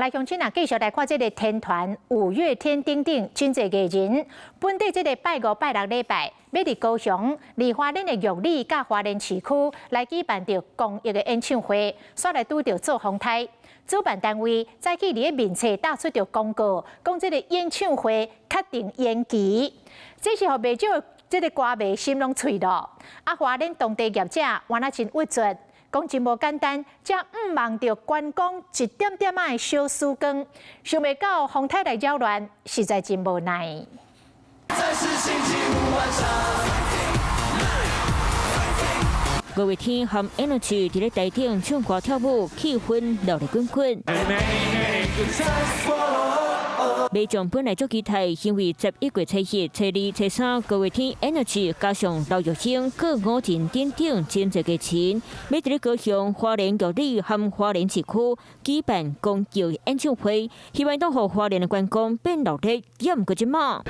來鄉親啊，繼續來看這个天團五月天等等真濟藝人，本底這个拜五、拜六禮拜，欲佇高雄、佇花蓮的玉里佮花蓮市區來舉辦著公益的演唱會，煞來拄著做風颱。主辦單位早起佇咧面冊打出著公告，講這个演唱會確定延期，這是予袂少這个歌迷心攏碎咯。啊，花蓮當地業者原來真鬱卒。講真無簡單，才向望著觀光一點點仔的小曙光，想袂到風颱來擾亂，實在真無奈。在五月天和 Energy 佇咧台頂唱歌跳舞，氣氛熱熱滾滾。民眾本來足期待，因為11月初一、初二、初三，五月天 Energy 加上劉若英、郭五人等等真濟個錢，欲佇咧高雄花蓮玉里和花蓮市區舉辦公益演唱會，希望當予花蓮的觀光變熱鬧，也毋過這馬。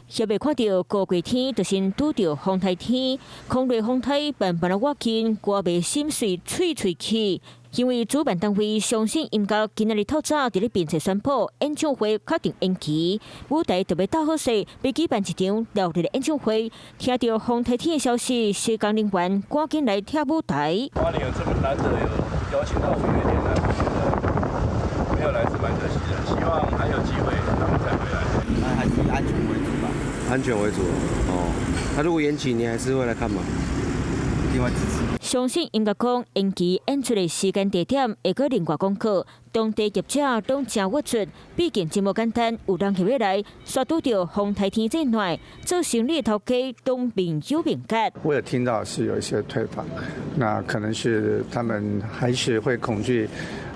猶未看著高過天，就先拄著風颱天，空落風颱慢慢仔倚近，歌迷心碎碎碎去。因為主辦單位相信音樂今仔日透早佇咧面冊宣布演唱會確定延期，舞台特別搭好勢，欲舉辦一場熱鬧的演唱會。聽著風颱天的消息，施工人員趕緊來拆舞台。花蓮有這麼難得有邀請到五月天來，我覺得沒有來是蠻可惜的。希望還有機會他們再回來。那還是以安全為主吧。安全為主哦。那如果延期，你還是會來看嗎？一定會支持。相信音樂講延期演出的時間地點會閣另外公告，當地業者攏誠鬱卒，畢竟真無簡單，有人翕欲來，煞拄著風颱天這暖，做生意頭家攏面憂面結。我有聽到是有一些退房，那可能是他們還是會恐懼。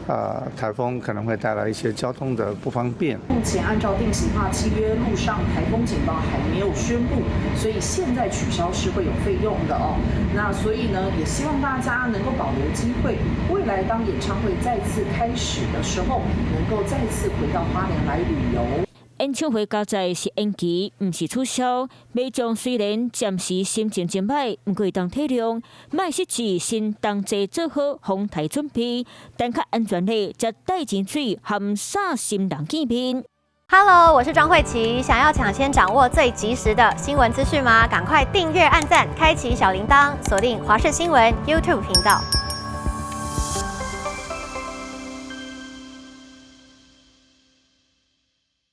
颱風可能會帶來一些交通的不方便。目前按照定型化契約，陸上颱風警報還沒有宣布，所以現在取消是會有費用的哦。那所以呢，也希望大家能夠保留機會，未來當演唱會再次開始的時候，能夠再次回到花蓮來旅遊。演唱會交代是延期，毋是取消。民眾雖然暫時心情真歹，毋過會當體諒，莫失志，先同齊做好風颱準備，等較安全的，才帶錢水和啥心人見面。 Hello，我是莊慧琪，想要搶先掌握最及時的新聞資訊嗎？趕快訂閱、按讚、開啟小鈴鐺，鎖定華視新聞 YouTube 頻道。